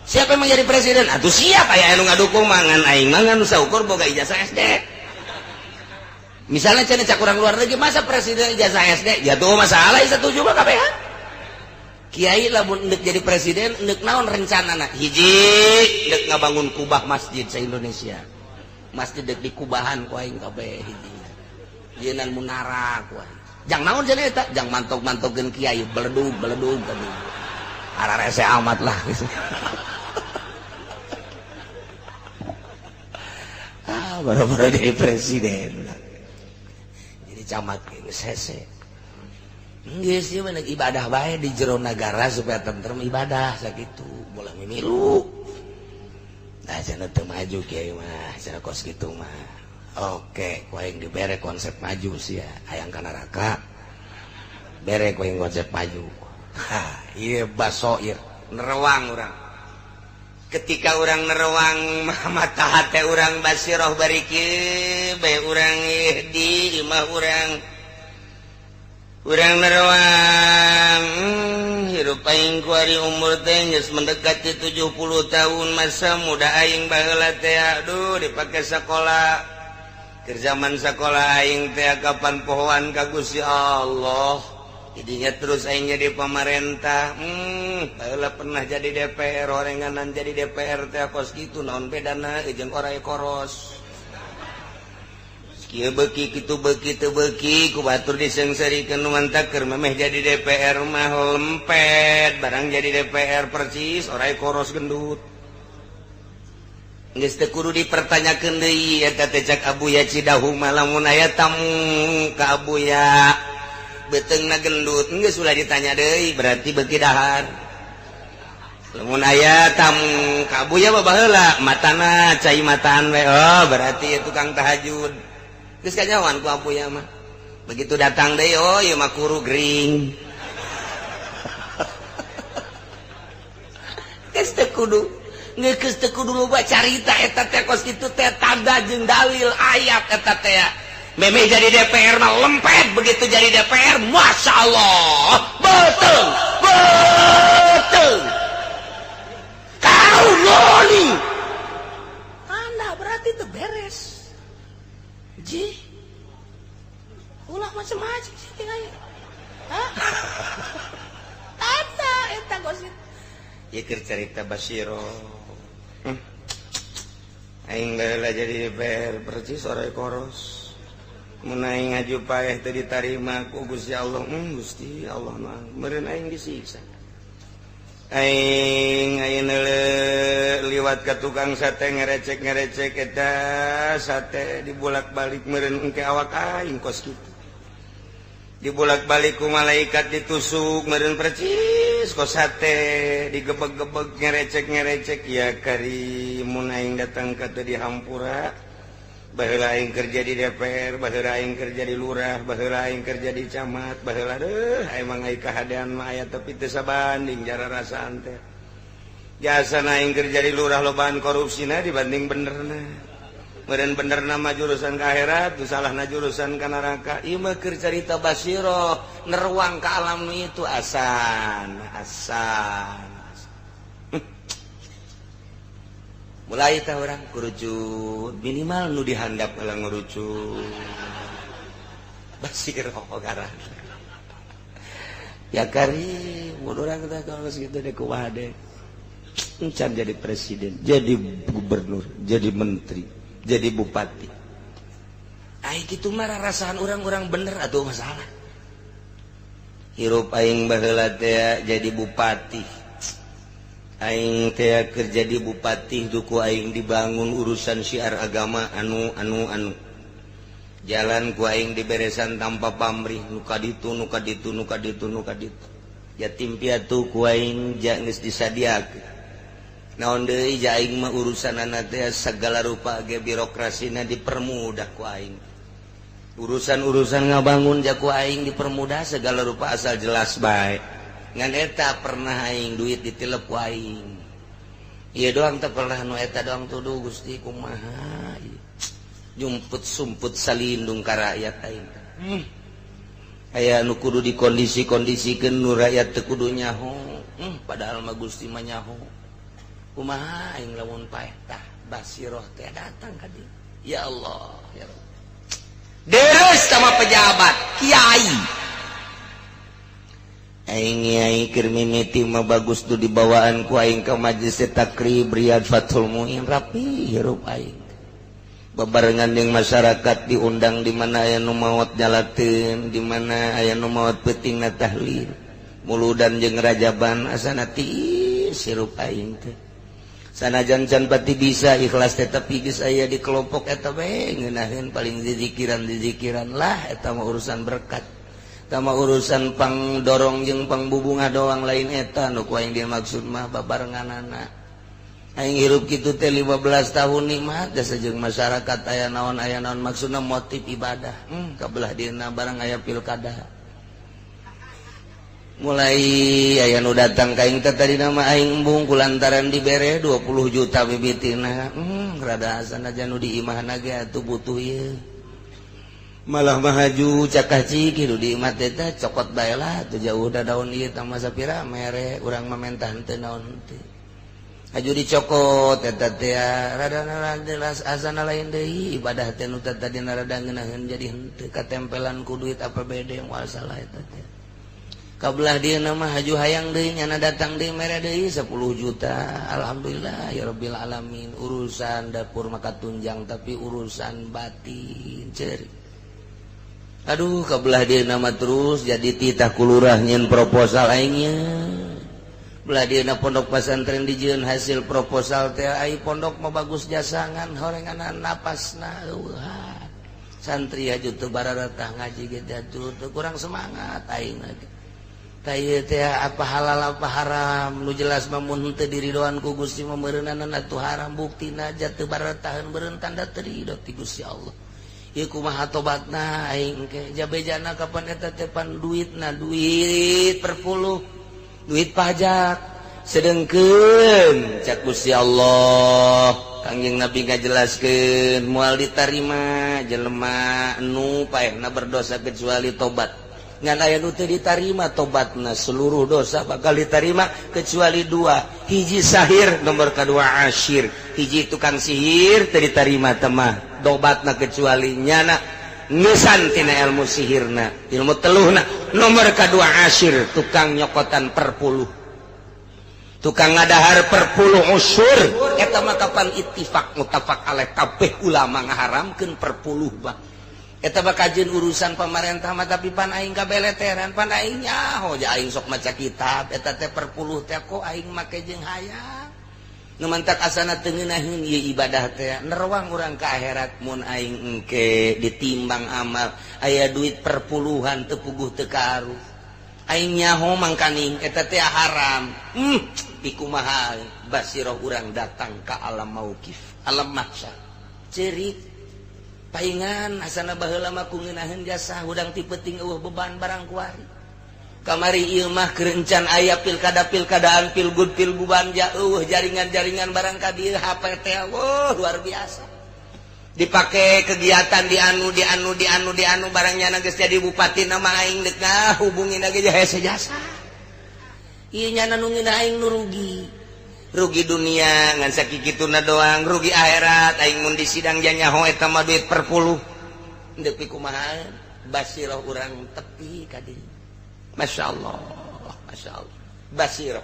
Siapa yang menjadi presiden? Atuh siap aya anu ngadukung mangan aing mangan saukur boga ijazah SD. Misalnya cenah cak urang luar negeri masa presiden ijazah SD? Ya tuh masalah setuju mah kabehan. Kiai lamun endek jadi presiden endek naon rencanana? Hiji endek ngabangun kubah masjid sa Indonesia. Masjid dek di kubahan ku aing kabeh hiji. Jeunan munara ku aing. Jang naon cenah eta? Jang mantok-mantogkeun kiai beledug-beledug tadi. Ararese amat lah. Ah, baru-baru jadi presiden. Jadi camat geus hese. Geus ieu mah ibadah bae di jero nagara supaya tentrem ibadah sakitu, moal mimilu. Nah cenah teu maju kiai mah, cenah kos kitu mah. Oke, ku aing dibere konsep maju sia, hayang ka neraka. Bere ku aing konsep maju. Ha, ieu basoir, nerewang urang. Ketika urang nerewang mata hate urang basiroh bari kieu bae urang di imah urang. Urang nerewang hirup aing kuari umur teh geus mendekati 70 tahun masa muda aing baheula teh aduh dipake sakola. Keur zaman sakola aing teh kapan pohoan ka Gusti Allah. Jadinya terus aing jadi pamarentah. Baheula pernah jadi DPR, orenganan jadi DPR teh kos kitu naon bedana jeung oray koros. Kieu beuki kitu beuki teu beuki ku batur diseungseurikeun nu mantak keur memeh jadi DPR mah lempet, barang jadi DPR persis oray koros gendut. Geus teu kudu dipertanyakeun deui eta teh cak Abuya Cidahu mah lamun aya tamu ka Abuya beuteungna gendut geus ulah ditanya deui berarti beuki dahar. Lamun aya tamu ka Abuya mah baheula matana cai mataan we, oh berarti ieu tukang tahajud. Geus kanyawan ku Abuya mah. Begitu datang deui oh ieu mah kuru gering. Geus teu kudu ngeukes teu kudu loba carita eta teh kos kitu teh tanda jeung dalil ayat eta teh. Memeh jadi DPR mah lempet, begitu jadi DPR Masya Allah betul betul kau loli anda berarti itu beres ji ulah macam-macam sih tinggal. Hah? Tanda eta kos kitu ieu keur carita Basiro. Aing baheula jadi DPR persis oray koros. Mun aing ngaju paeh teu ditarima ku Gusti Allah, Gusti Allah mah meureun aing disiksa. Aing ayeuna liwat ka tukang sate ngerecek-ngerecek eta sate dibolak-balik meureun engke awak aing kos kitu. Dibolak-balik ku malaikat ditusuk meureun percis kos sate digebeg-gebeg ngerecek-ngerecek ya kari mun aing datang ka teu dihampura. Baheula aing kerja di DPR, baheula aing kerja di lurah, baheula aing kerja di camat, baheula deuh emang aing kahadean mah aya tapi teu sabanding jara rasaan teh. Jasana aing kerja di lurah lobaan korupsina dibanding benerna. Meureun benerna mah jurusan ka akhirat, tu salahna jurusan ka neraka. Ieu mah keur carita basiroh, neruang ka alam itu asan, asan. Mulai tah orang kerucut minimal nu dihandap kalau ngerucut basiroh ngaran ya kari mun urang teh kalau segitu deh kumaha deh encan jadi presiden, jadi gubernur, jadi menteri, jadi bupati. Ai kitu mah rasaan urang-urang bener atuh masalah. Hirup aing baheula teh jadi bupati. Aing teh kerja di bupati duku aing dibangun urusan syiar agama anu anu anu. Jalan ku aing diberesan tanpa pamrih nu ka ditu nu ka ditu nu ka ditu nu ka ditu. Yatim piatu ku aing ja geus disadiakeun. Naon deui ja aing mah urusanana teh segala rupa ge birokrasina dipermudah ku aing. Urusan-urusan ngabangun ja ku aing dipermudah segala rupa asal jelas bae. Ngan eta pernah aing duit ditilep ku aing. Ieu doang teh pernah nu eta doang tuduh Gusti kumaha. Jumput sumput salindung ka rakyat aing. Aya nu kudu dikondisi-kondisikeun nu rakyat teu kudu nyaho. Padahal mah Gusti mah nyaho. Kumaha aing lamun paeh tah basiroh teh datang ka dieu. Ya Allah, ya Rabb. Deres sama pejabat, kiai. Aing kiai keur mimiti mah bagus tuh dibawaan ku aing ka majelis takrib Riyad Fathul Muin rapi hirup aing. Babarengan jeung masyarakat diundang di mana aya nu maot nyalateun, di mana aya nu maot peutingna tahlil. Muludan jeung rajaban asana tiis hirup aing teh. Sanajan can pati bisa ikhlas teh tapi geus aya di kelompok eta we ngeunaheun paling zizikiran-zizikiran lah eta mah urusan berkat. Tama urusan pang dorong jeung pang bubunga doang lain eta nu ku aing dimaksud mah babarenganana. Aing hirup kitu teh 15 tahun nikmat jasa jeung masyarakat aya naon maksudna motif ibadah. Kabelah dieuna barang aya pilkada. Mulai aya nu datang ka aing teh tadina mah aing embung kulantaran dibere 20 juta bibitina. Rada asana nu di imahna ge atuh butuh ieu. Malah mahaju cakah cik hidup di imah teh cokot bae lah teu jauh da daun ieu tah sapira mere urang mah mentah teu naon teh. Haju dicokot eta teh rada jelas asana lain deui ibadah teh nu tadi rada ngeunaheun jadi henteu katempelan ku duit APBD moal salah eta teh. Kabelah dieuna mah haju hayang deui nyana datang deui mere deui 10 juta. Alhamdulillah ya rabbil alamin, urusan dapur maka tunjang tapi urusan batin ceurik. Aduh kabelah dieuna mah terus jadi titah kulurah nyeun proposal aing nya. Belah dieuna pondok pesantren dijieun hasil proposal teh ai pondok mah bagus jasangan horengan napasna eueuh. Santri haju teu bararatah ngaji ge teh kurang semangat aing lagi. Tah ieu teh apa halal apa haram nu jelas mah mun teu diridoan ku Gusti mah meureunana atuh haram buktina ja teu bararataheun beureun tanda teu ridho ti Gusti Allah. Ieu kumaha tobatna aing ke jabejana kapan eta teh pan duitna duit perpuluh duit pajak sedengkeun cak Gusti Allah Kangjeng Nabi ngajelaskeun moal ditarima jelema nu paehna berdosa kecuali tobat ngan aya nu teu ditarima tobatna seluruh dosa bakal ditarima kecuali dua hiji sahir nomor kadua asyir hiji tukang sihir teu ditarima temah tobatna kecuali nyana ngesan tina ilmu sihirna ilmu teluhna nomor kedua asyir tukang nyokotan perpuluh tukang ngadahar perpuluh usur eta mah kapan ittifaq muttafaq alaih kabeh ulama ngaharamkeun perpuluh bah eta mah kajeun urusan pamarentah mah tapi pan aing kabeleteran pan aing nyaho ja aing sok maca kitab eta teh perpuluh teh kok aing make jeung hayang nu mantak asana teu ngeunaheun ieu ibadah teh nerwang urang ka akhirat mun aing engke ditimbang amal aya duit perpuluhan teu puguh teu karuh aing nyaho mangkaning eta teh haram pikumaha basiroh urang datang ka alam mauqif alam mahsyar ceurik paingan asana baheula mah ku ngeunaheun jasa hudang ti peuting eueuh beban barang kuari kamari ieu mah keur encan aya pilkada-pilkadaan pilgub pilguban ja eueuh jaringan-jaringan barang ka dieu HP teh wah luar biasa dipake kegiatan di anu di anu di anu di anu barang nyana geus jadi bupati nama aing deuk ngahubungin ge hese jasa ieu nyana nu ngeunah aing nu rugi rugi dunia ngan sakikituna doang rugi akhirat aing mun di sidang nyaho eta mah duit perpuluh deuk kumaha basiroh urang tepi ka dieu. Masya Allah, Masya Allah. Basiroh.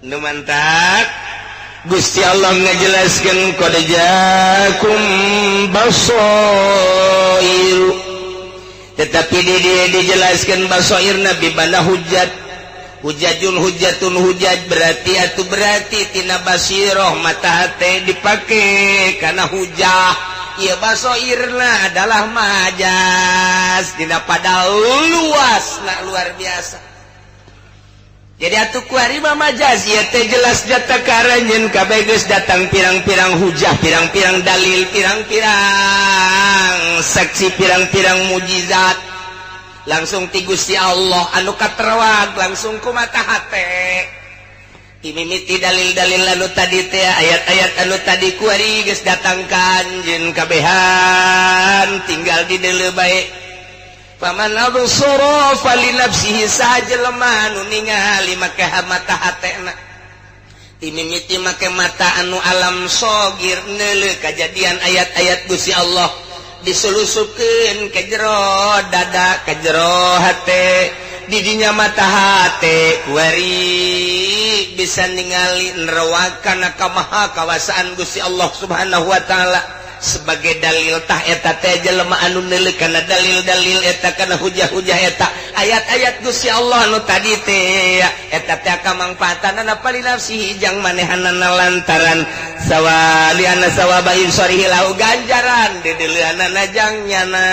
Nu mantak Gusti Allah ngajelaskeun qad jaakum basair. Tetapi di dia dijelaskan basair Nabi bana hujat. Hujajun hujatun hujat berarti atuh berarti tina basiroh mata hate dipake karena hujah. Ieu basairna adalah majas dina pada luas na luar biasa. Jadi atuh kuari mah majas ieu teh jelas jata karanyeun kabeh geus datang pirang-pirang hujah, pirang-pirang dalil, pirang-pirang saksi, pirang-pirang mujizat. Langsung ti Gusti Allah anu katerawag langsung ku mata hate. Timimiti dalil-dalil anu tadi teh ayat-ayat anu tadi kuari geus datang ka anjeun kabehan tinggal di deuleu bae. Faman absara falinafsihi sajelema anu ningali make mata hatena. Timimiti make mata anu alam sogir neuleuh kajadian ayat-ayat Gusti Allah diselusupkeun ke jero dada ke jero hate didinya mata hate kuari bisa ningali neraka kamaha kawasaan Gusti Allah Subhanahu wa taala sebagai dalil tah eta teh jelema anu neuleuh kana dalil-dalil eta kana hujah-hujah eta ayat-ayat Gusti Allah anu tadi teh eta teh kamangfaatanana palinafsihi jang manehanana lantaran sawaliana sawaba insarihi lahu ganjaran dideuleuanana jang nyana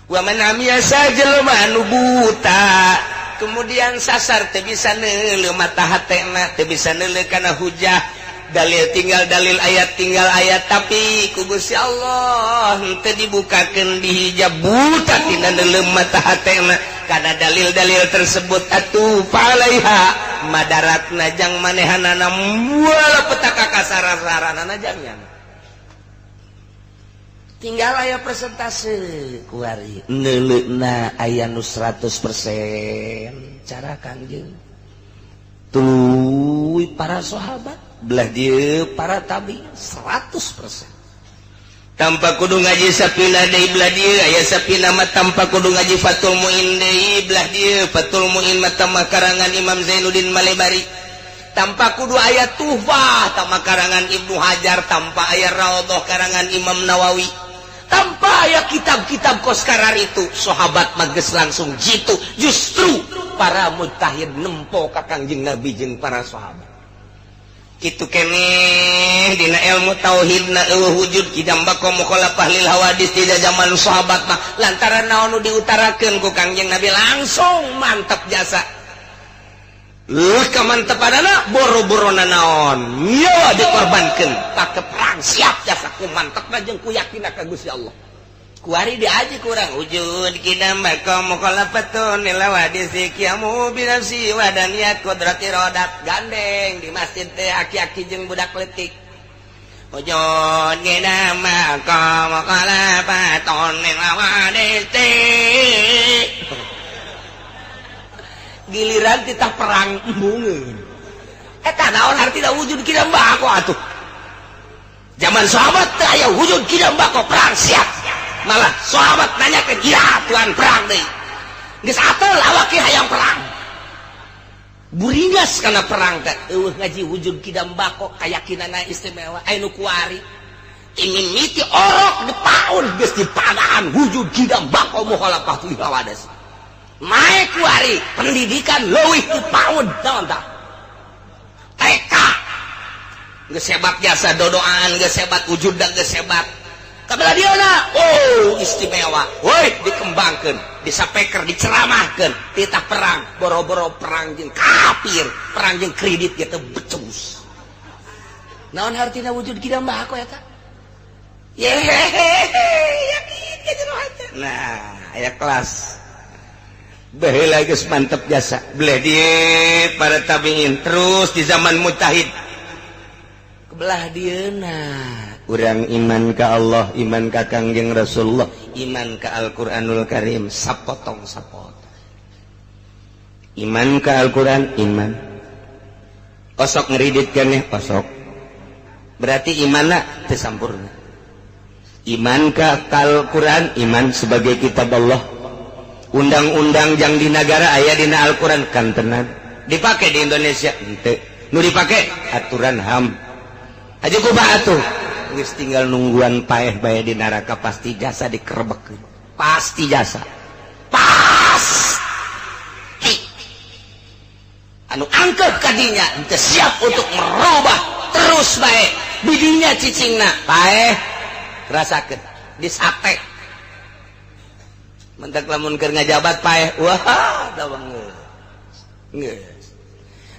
wa man amiya sajelema anu buta Kemudian sasar teu bisa neuleuh mata hatena, teu bisa neuleuh kana hujah, dalil tinggal dalil, ayat tinggal ayat, tapi ku Gusti Allah teu dibukakeun, dihijab, buta tina neuleuh mata hatena kana dalil-dalil tersebut. Atuh falaiha madaratna jang manehanana, moal petaka kasarasaranana jangnya. Tinggal aya persentase kuari neuleuna aya nu 100% cara Kangjeng, tuluy para sahabat, belah dieu para tabi 100% tanpa kudu ngaji Sapina deui. Belah dieu aya Sapina mah tanpa kudu ngaji Fathul Muin deui. Belah dieu Fathul Muin mah tambah karangan Imam Zainuddin Malebari, tanpa kudu aya Tuhfah tambah karangan Ibnu Hajar, tanpa aya Raudhah karangan Imam Nawawi, tanpa aya kitab-kitab koskarar itu. Sahabat mah geus langsung jitu. Justru para mujtahid nempo ka Kangjeng Nabi jeung para sahabat. Kitu keneh dina ilmu tauhid na, euweuh wujud qidam baqa mukhalafah lil hawadis tidak zaman sahabat mah, lantaran naon nu diutarakeun ku Kangjeng Nabi langsung mantap jasa. Leuh kamantepanana, boro-boro naon nyawa dikorbankeun pake perang siap jasa ku mantepna jeung ku yakinna ka Gusti Allah. Kuari diaji kurang wujud qidam baqa mukhalafatun lil hawadis qiyamu bi nafsi wa daniyat qudrati rodat. Gandeng di masjid teh aki-aki jeung budak leutik, wujud qidam baqa mukhalafatun lil hawadis. Giliran kita perang embungeun eta naon artina wujud qidam baqa? Atuh zaman sahabat teh aya wujud qidam baqa, perang siap. Malah sahabat nanya ke gila, Tuhan, perang deui geus atel awak hayang perang, buringas kana perang teh. Euweuh ngaji wujud qidam baqa, kayakinanna istimewa. Aya nu kuari mimiti orok di paun geus dipadaan wujud qidam baqa mukhalafah lil hawadis. Naik kuari pendidikan leuwih di paun naon tah, TK geus hebat jasa, dodoan geus hebat, wujud geus hebat. Kabelah dieuna oh istimewa, woi dikembangkeun, disapeker, diceramahkeun titah perang, boro-boro perang jeung kafir, perang jeung kredit gitu becus. Naon hartina wujud qidam baqa eta? Yehehehe, yakin ka jero hate. Nah, aya kelas baheula geus mantep jasa. Belah di para tabiin, terus di zaman mujtahid. Kebelah dieuna urang iman ka Allah, iman ka Kangjeng Rasulullah, iman ka Al-Qur'anul Karim, sapotong sapotong. Iman ka Al-Qur'an, iman osok ngeridit keneh osok, berarti imanna teu sampurna. Iman ka Al-Qur'an, iman sebagai kitab Allah, undang-undang yang di negara aya dina Al-Qur'an kan tenan dipake di Indonesia henteu, nu dipake aturan HAM aja. Kumaha atuh? Geus tinggal nungguan paeh bae di neraka, pasti jasa dikerebekkeun, pasti jasa, pasti. Anu angkeuh kadinya henteu siap untuk merubah, terus bae bidinya cicingna, paeh rasakeun disate. Mentak lamun keur ngajabat paeh, wah da banget geus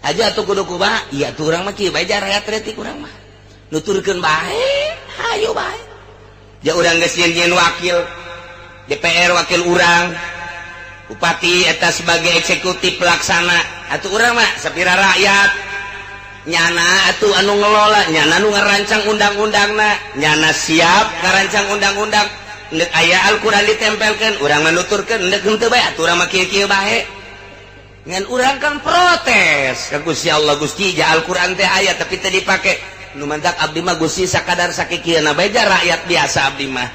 aja atuh. Kudu kumaha ieu atuh? Urang mah kieu bae, rakyat retik urang mah nuturkeun bae, hayu bae. Ja urang geus nyieun wakil DPR, wakil urang bupati eta sebagai eksekutif pelaksana. Atuh urang mah sapira rakyat, nyana atuh anu ngelola, nyana anu ngarancang undang-undangna, nyana siap ngarancang undang-undang. Ndek aya Al-Qur'an ditempelkeun, urang mah nuturkeun, ndek henteu bae atuh urang mah kieu-kieu bae. Ngan urang kan protes ka Gusti Allah, Gusti, ja Al-Qur'an teh aya tapi teu dipake. Nu mantak abdi mah, Gusti, sakadar sakikieuna bae, ja rakyat biasa abdi mah.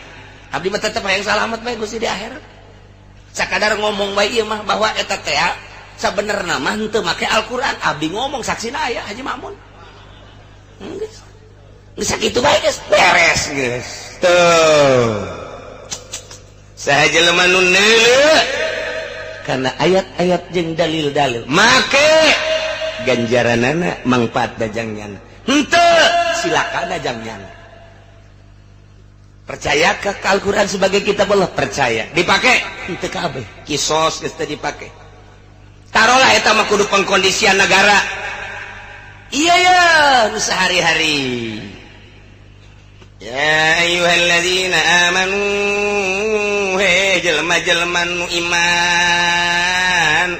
Abdi mah tetep hayang salamet bae, Gusti, di akhirat. Sakadar ngomong bae ieu mah bahwa eta teh sabenerna mah henteu make Al-Qur'an. Abdi ngomong saksina aya Haji Makmun. Geus. Geus sakitu bae, geus beres geus. Tuh. Saha jelema nu neuleuh karena ayat-ayat jeung dalil-dalil, make ganjaranana mangfaat dajangnyana, henteu silakan dajangnyana. Percaya ke Al-Quran sebagai kitab Allah? Percaya. Dipakai? Henteu kabeh. Kisos geus teu dipake. Tarolah eta mah kudu pengkondisian negara. Iya ya, nu sehari-hari. Ya ayyuhalladzina amanu, he jelema-jelema nu iman,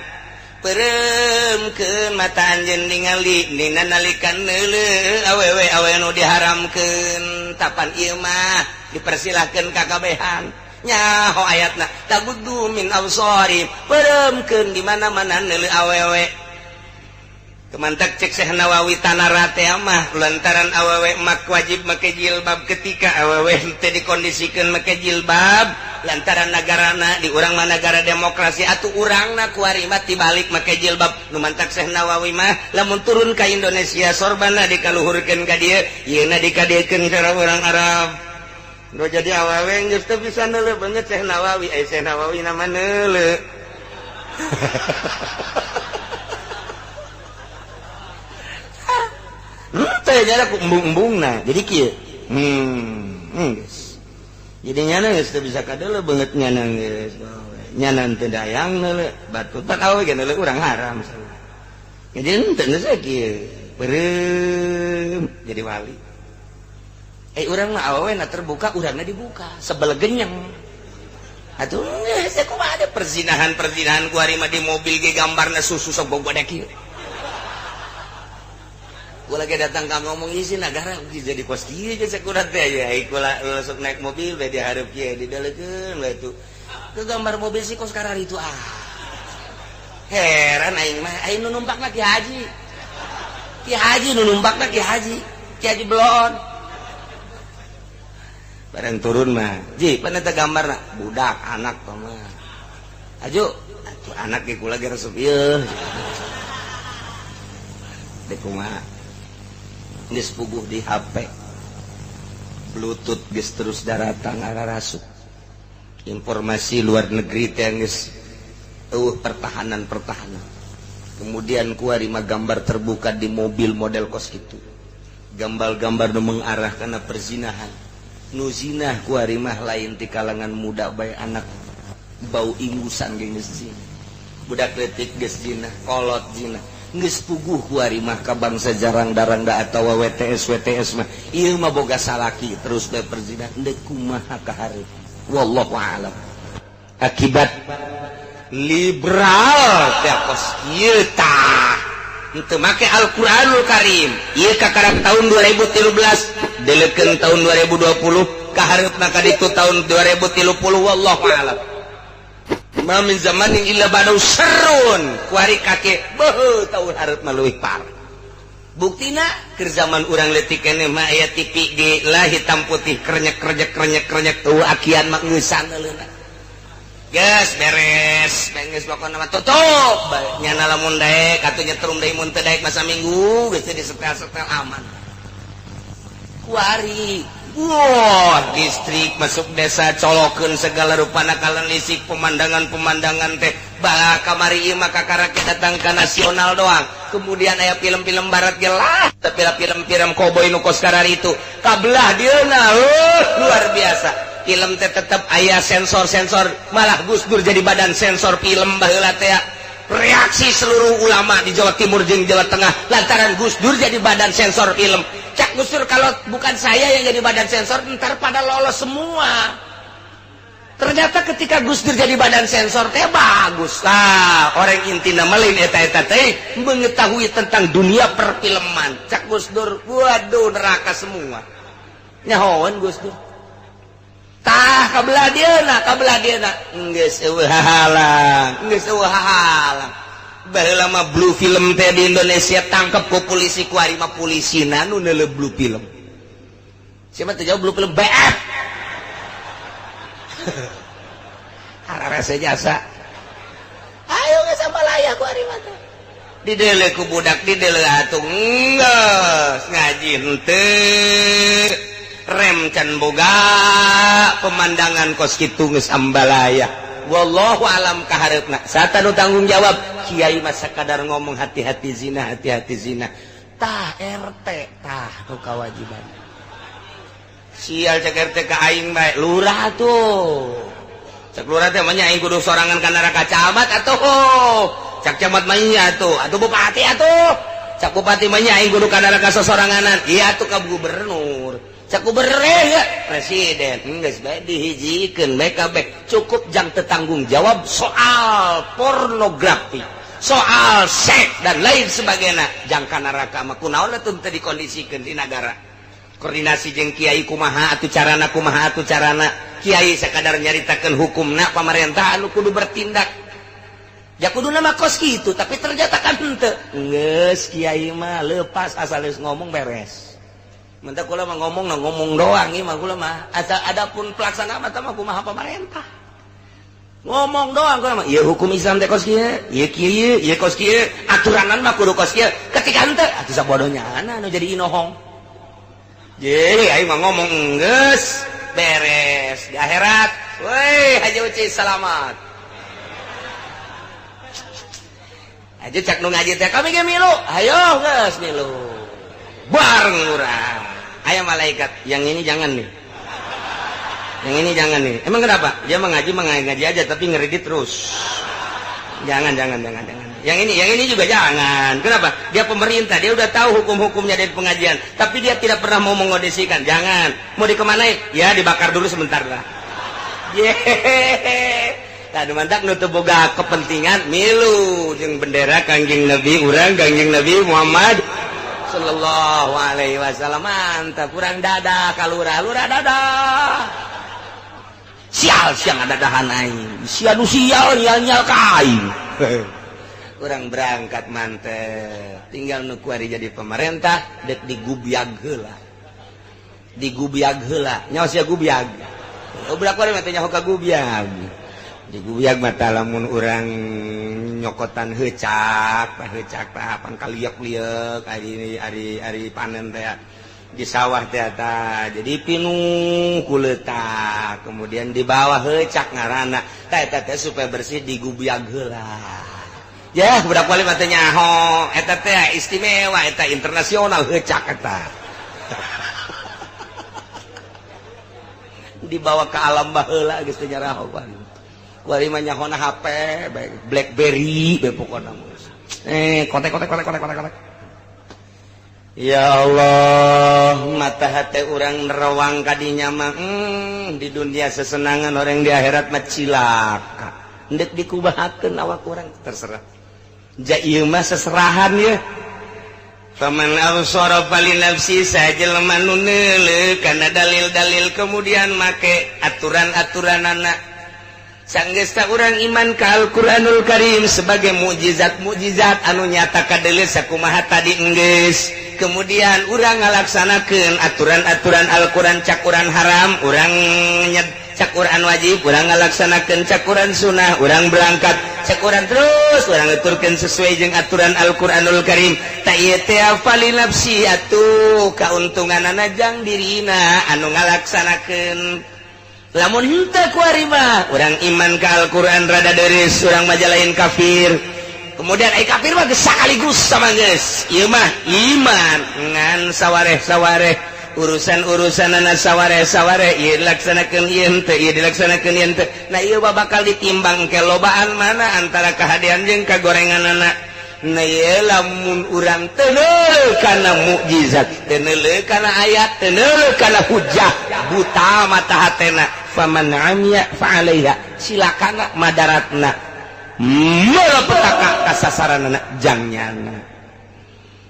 pereumkeun mata anjeun ningali dina nalikan neuleuh awewe awewe nu diharamkeun. Tapan ieu mah dipersilahkeun ka kabehan. Nyaho ayatna taguddu min absari, pereumkeun di mana-mana neuleuh awewe. Kemantak cek Syekh Nawawi tanara teh mah lantaran awewe mak wajib make jilbab ketika awewe teh dikondisikeun make jilbab lantaran nagarana di urang mah nagara demokrasi atuh urangna kuari mah tibalik make jilbab. Nu mantak Syekh Nawawi mah lamun turun ka Indonesia sorbana dikaluhurkeun ka dieu, yeuna dikadiekeun cara urang Arab. Nu jadi awewe geus teu bisa neuleuh beungeut Syekh Nawawi, ai Syekh Nawawi na mah neuleuh. Teh nyana ku embung-embungna. Jadi kieu. Geus. Jadi nyana geus teu bisa kadeuleuh beungeut nyana geus. Nyana teu dayang neuleuh, batu tak awe ge neuleuh urang haram. Jadi henteu geus kieu. Beureum jadi wali. Urang mah awewe na terbuka, urangna dibuka, sebel genyeng. Atuh geus kumaha ada perzinahan-perzinahan ku ari mah di mobil ge gambarna susu sok bogodek kieu. Gua lagi datang ka ngomong isi nagara jadi kos kieu geus sakurat teh ya kula langsung naik mobil bae dihareup kieu didaleukeun we tuh. Ke gambar mobil si kos karar itu ah. Heran aing mah, aing nu numpakna Ki Haji. Ki Haji nu numpakna Ki Haji. Ki Haji belon. Barang turun mah, ji pan eta gambarna budak anak tah mah. Aju, atuh anak ge kula ge resep ieu. Dek kumaha? Geus puguh di HP, Bluetooth geus terus daratang ararasuk. Informasi luar negeri teh geus eueuh pertahanan-pertahanan. Kemudian kuari mah gambar terbuka di mobil model kos kitu. Gambar-gambar nu mengarah kana perzinahan. Nu zinah kuari mah lain ti kalangan muda bae anak bau ingusan ge geus zina. Budak leutik geus zina, kolot zina. Geus puguh kuari mah ka bangsa jarang darangda atawa WTS WTS mah ieu mah boga salaki terus bae perzinahan deuk kumaha ka hareup. Wallahu a'lam. Akibat liberal teh kos kieu tah henteu make Al-Qur'anul Karim. Ieu kakarak tahun 2013 deulekeun tahun 2020 ka hareupna ka ditu tahun 2030 wallahu a'lam. Ma min zamanin illa ba'dahu syarrun. Kuari kake beuh tahun hareup mah leuwih parah. Buktina keur zaman urang leutik keneh mah aya TV ge lah hitam putih krenyek-krenyek krenyek-krenyek eueuh akian mah ngeusan euleuna. Geus beres, geus pokona mah tutup. Nyana lamun daek atuh nyetrum deui mun teu daek masa minggu geus teu disetel-setel aman. Kuari wah, distrik masuk desa colokeun segala rupana kalan lisik pemandangan-pemandangan teh bala kamari ieu mah kakara datang ka nasional doang. Kemudian aya film-film barat ge lah, tapi film-film koboi nu kos karari itu kabelah dieuna luar biasa. Film teh tetep aya sensor-sensor, malah Gus Dur jadi badan sensor film baheula teh. Reaksi seluruh ulama di Jawa Timur jeung Jawa Tengah lantaran Gus Dur jadi badan sensor film. Cak Gus Dur kalau bukan saya yang jadi badan sensor ntar pada lolos semua. Ternyata ketika Gus Dur jadi badan sensor teh bagus lah. Orang intina melin eta-eta teh mengetahui tentang dunia perfilman. Cak Gus Dur waduh neraka semua. Nyahoan Gus Dur. Tah kabelah dieuna, kabelah dieuna. Geus eueuh hahalang, geus eueuh hahalang. Baheula mah blue film teh di Indonesia tangkep ku polisi kuari mah polisina nu neuleuh blue film. Siapa teh jauh blue film BF. Hararese jasa. Ayo geus sambalaya kuari mah teh. Dideuleuh ku budak dideuleuh atuh geus ngaji henteu. Rem can boga pemandangan kos kitu geus ambalaya. Wallahu alam kahareupna. Satan nu tanggung jawab kiai mah sakadar ngomong hati-hati zina, hati-hati zina. Tah RT tah nu kawajiban. Sial cek RT ka aing bae lurah tuh. Cek lurah teh mah nya aing kudu sorangan ka neraka camat atuh. Cak camat mah iya atuh, atuh bupati atuh. Cak bupati mah nya aing kudu ka neraka sosoranganan. Iya atuh ka gubernur. Cak gubernur ya presiden. Geus bae dihijikeun bae kabeh. Cukup jang tetanggung jawab soal pornografi, soal seks dan lain sebagainya. Jang ka neraka mah kunaon atuh teu dikondisikeun di nagara. Koordinasi jeung kiai kumaha atuh carana, kumaha atuh carana. Kiai sakadar nyaritakeun hukumna, pamarentah anu kudu bertindak. Ya kudu nama kos gitu, tapi ternyata kan henteu. Geus kiai mah lepas asal geus ngomong beres. Mentah kula mah ngomong nah ngomong doang ieu mah kula mah. Asal adapun pelaksana mah mah kumaha pamarentah. Ngomong doang kula mah, ieu hukum Islam teh kos kieu, ieu kieu, ieu kos kieu, aturanan mah kudu kos kieu. Ketika henteu atuh sabodohnya anu jadi inohong. Jadi aing mah ngomong geus beres di akhirat. Woi, Haji Uci selamat. Aja cak nu ngaji teh kami ge milu, ayo geus milu. Bareng urang. Aya malaikat, yang ini jangan nih. Yang ini jangan nih. Emang kenapa? Dia mengaji mengaji aja tapi ngeredit terus. Jangan jangan jangan jangan. Yang ini juga jangan. Kenapa? Dia pemerintah, dia udah tahu hukum-hukumnya dari pengajian, tapi dia tidak pernah mau mengondisikan. Jangan. Mau dikemanain? Ya dibakar dulu sebentar lah. Yeay. Tah mantak nu teu boga kepentingan milu jeung bendera Kangjeng Nabi urang Kangjeng Nabi Muhammad sallallahu alaihi wasallam. Mantap urang dadah ka lurah, lurah dadah. Sial siang dadahan aing. Sia nu sial nyal-nyal ka aing. Urang berangkat mantep. Tinggal nu kuari jadi pemerintah dek digubyag heula. Digubyag heula. Nyaho sia gubyag. Budak kuari mah teh nyaho ka gubyag. Digubyag mata lamun urang nyokotan heucak, heucak tah pangkaliek-liek ari ari ari panen teh di sawah teh ta. Jadi pinuh kuleutak, kemudian di bawah heucak ngaranna. Tah eta teh supaya bersih digubyag heula. Ya, budak wali mah teh nyaho, eta teh istimewa, eta internasional heucak eta. Dibawa ke alam baheula geus teu nyaraho pan. Kuari mah nyahona HP, BlackBerry be pokona mah. Kontak kontak kontak kontak kontak. Ya Allah, mata hati urang nerawang kadinya mah di dunia sesenangan, orang di akhirat mah cilaka. Ndek dikubahakeun awak urang terserah. Ja ieu mah seserahan ye. Faman absara fali nafsi sajelema nu neuleuh kana dalil-dalil kemudian make aturan-aturanana. Sanggeus ta urang iman ka Al-Qur'anul Karim sebagai mukjizat-mukjizat anu nyata kadeuleu sakumaha tadi enggeus. Kemudian urang ngalaksanakeun aturan-aturan Al-Qur'an, cakuran haram urang nyed, cakuran wajib urang ngalaksanakeun, cakuran sunnah urang berangkat, cakuran terus urang ngeturkeun sesuai jeung aturan Al-Qur'anul Karim. Ta ieu teh fali nafsi atuh kauntunganana jang dirina anu ngalaksanakeun. Lamun henteu kuari mah urang iman ka Al-Qur'an rada deris, urang mah lain kafir. Kemudian ai kafir mah geus sakaligus sama geus. Ieu mah iman ngan sawareh-sawareh, urusan-urusanana sawareh-sawareh, ieu dilaksanakeun ieu henteu, ieu dilaksanakeun ieu henteu. Nah ieu mah bakal ditimbang ke lobaan mana antara kahadean jeung kagorenganana. Nah ieu lamun urang teu neuleuh kana mukjizat, teu neuleuh kana ayat, teu neuleuh kana hujah, buta mata hatena. Faman amiya fa alaiha, silakana madaratna malapetaka kasasaranana jangnyana.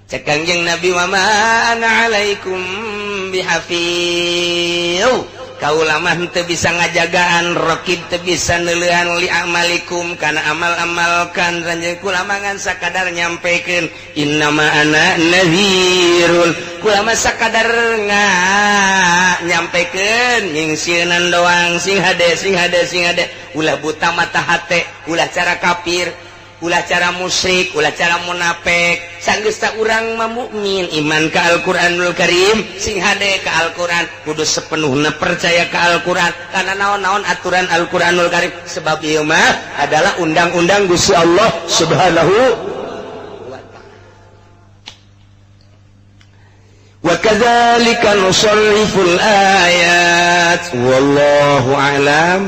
Cek Kangjeng Nabi wa ma ana alaikum bihafiz. Kaula mah teu bisa ngajagaan, raqib teu bisa neuleuhan li amalikum kana amal-amal kan ranjeun kula mah ngan sakadar nyampekeun innama ana nadhirun. Kula mah sakadar nyampekeun nyingsieunan doang, sing hade sing hade sing hade, ulah buta mata hate, ulah cara kafir, ulah cara musyrik, ulah cara munafik. Sanggeus ta urang mah mukmin iman ka Al-Qur'anul Karim, sing hade ka Al-Qur'an, kudu sepenuhna percaya ka Al-Qur'an karena naon-naon aturan Al-Qur'anul Karim, sebab ieu mah adalah undang-undang Gusti Allah Subhanahu wa ta'ala. Wa kadzalika nusarriful ayat wallahu a'lam.